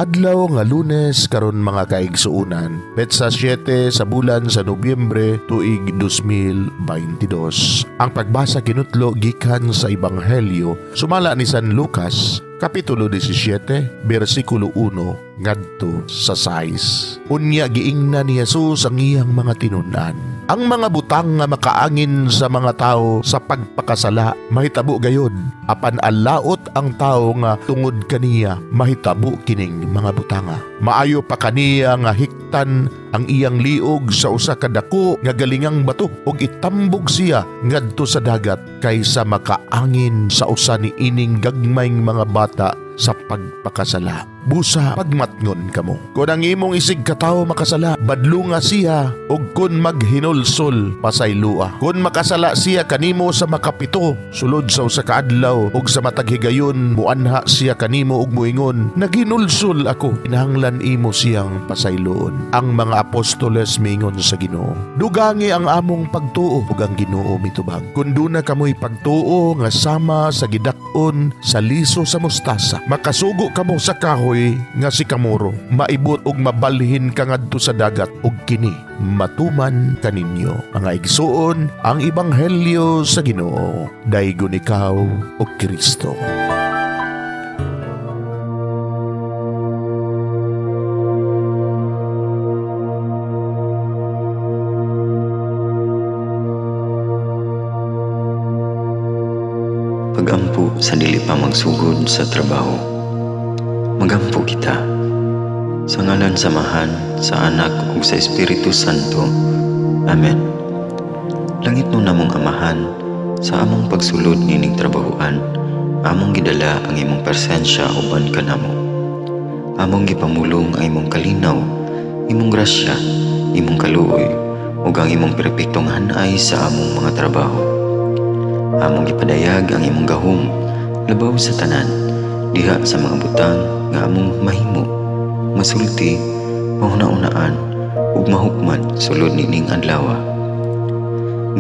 Adlaw nga Lunes karon, mga kaigsuonan, petsa 7 sa bulan sa Nobyembre, tuig 2022. Ang pagbasa kinutlo gikan sa Ebanghelyo sumala ni San Lucas, Kapitulo 17, bersikulo 1 ngadto sa 6. Unya giingnan ni Jesus ang iyang mga tinun-an: "Ang mga butang nga makaangin sa mga tao sa pagpakasala mahitabo gayod, apan alaot ang tao nga tungod kaniya mahitabo kining mga butanga. Maayo pa kaniya nga hiktan ang iyang liog sa usa ka dako nga galingang bato ug itambog siya ngadto sa dagat kaysa makaangin sa usa ni ining gagmayng mga bata sa pagpakasala. Busa pagmatngon kamo. Kung ang imong isig katawo makasala, badlunga siya, ug kun maghinulsol, pasaylua. Kung makasala siya kanimo sa makapito sulod sa usa ka adlaw ug sa matag higayon muanha siya kanimo ug muingon, 'Naghinulsol ako,' kinahanglan imo siyang pasayloon." Ang mga apostoles miingon sa Ginoo, "Dugangi ang among pagtuo." Ug ang Ginoo mitubag, "Kung duna kamoy pagtuo nga sama sa gidak-on sa liso sa mustasa, makasugo kamo sa kahoy nga sikamoro, 'Maibot ug mabalhin ka ngadto sa dagat,' ug kini matuman kaninyo." Mga igsuon, ang ebanghelyo sa Ginoo. Daygon ikaw, o Kristo. Pagampo sa dili pa magsugod sa trabaho. Magampo kita. Sa ngalan sa Amahan, sa Anak ug sa Espiritu Santo. Amen. Langitnon namong Amahan, sa among pagsulod nining trabahoan, among gidala ang imong presensya uban kanamo. Among gipamulong ang imong kalinaw, imong grasya, imong kaluoy, ug ang imong perpektong hanay sa among mga trabaho. Among gipadayag ang imong gahom labaw sa tanan diha sa mga butang nga among mahimo, masulti, mahuna-unaan ug mahukman sulod nining adlaw.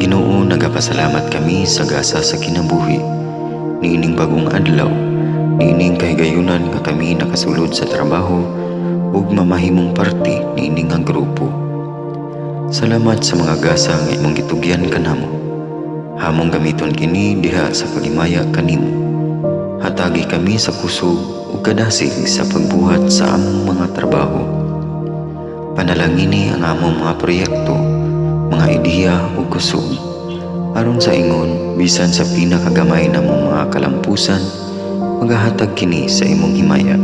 Ginoo, nagapasalamat kami sa gasa sa kinabuhi niining bagong adlaw, niining kahigayunan nga kami nakasulod sa trabaho ug mamahimong parte niini nga grupo. Salamat sa mga gasa nga imong gitugyan kanamo. Among gamiton kini diha sa paghimaya kanimo. Hatagi kami sa kusog ug kadasig sa pagbuhat sa among mga trabaho. Panalangini ang among mga proyekto, mga ideya ug kusog. Aron sa ingon, bisan sa pinakagamay namong mga kalampusan, magahatag kini sa imong himaya.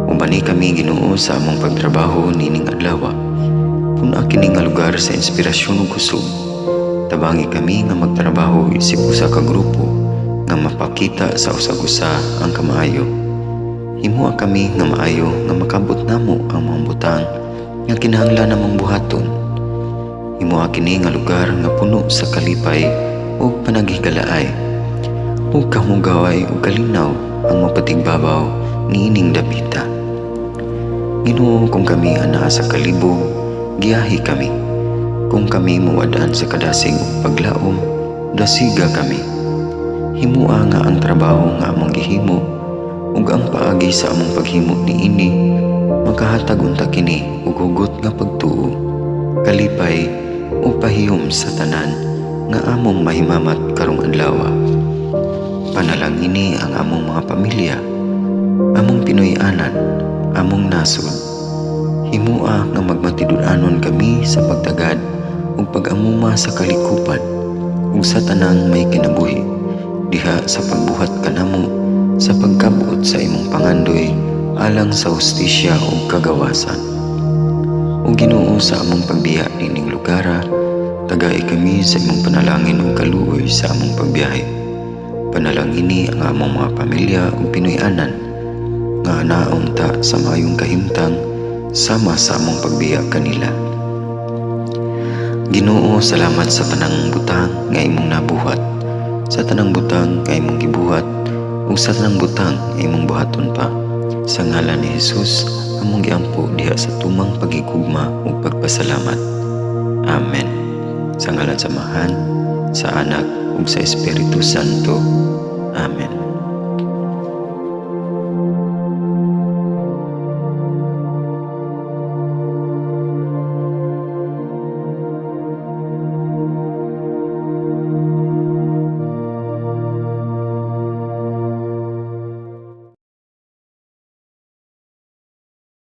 Ubani kami, Ginoo, sa among pagtrabaho nining adlaw. Pun-a kini nga lugar sa inspirasyon ug kusog. Tabangi kami nga magtrabaho isip usa ka grupo nga mapakita sa usag-usa ang kamaayo. Himoa kami nga maayo nga makabot namo ang mga butang nga kinahanglan namong buhaton. Himoa kini nga lugar nga puno sa kalipay ug panaghigalaay. Ug kahugaway ug kalinaw ang mapatigbabaw niining dapita. Ginoo, kung kami anaa sa kalibog, giyahi kami. Kung kami mawad-an sa kadasig ug paglaom, dasiga kami. Himoa nga ang trabaho nga among gihimo ug ang paagi sa among paghimo niini makahatag unta kini og hugot nga pagtuo, kalipay ug pahiyom sa tanan nga among mahimamat karong adlaw. Panalangini ang among mga pamilya, among Pinoy-anan, among nasod. Himoa nga magmatinud-anon kami sa pagtagad ug pag-amuma sa kalikupan ug sa tanang may kinabuhi diha sa pagbuhat kanamo sa pagkabot sa imong pangandoy alang sa hustisya ug kagawasan. O Ginoo, sa among pagbiya nining lugara, tagai kami sa imong panalangin ug kaluoy sa among pagbiyahe. Panalangini ang among mga pamilya ug Pinoy-anan nga naunta sa maayong kahimtang sama sa among pagbiya kanila. Ginoo, salamat sa tanang butang nga imong nabuhat, sa tanang butang nga imong gibuhat, ug sa tanang butang nga imong buhaton pa. Sa ngalan ni Jesus, among giampo diha sa tumang paghigugma ug pagpasalamat. Amen. Sa ngalan sa Amahan, sa Anak ug sa Espiritu Santo. Amen.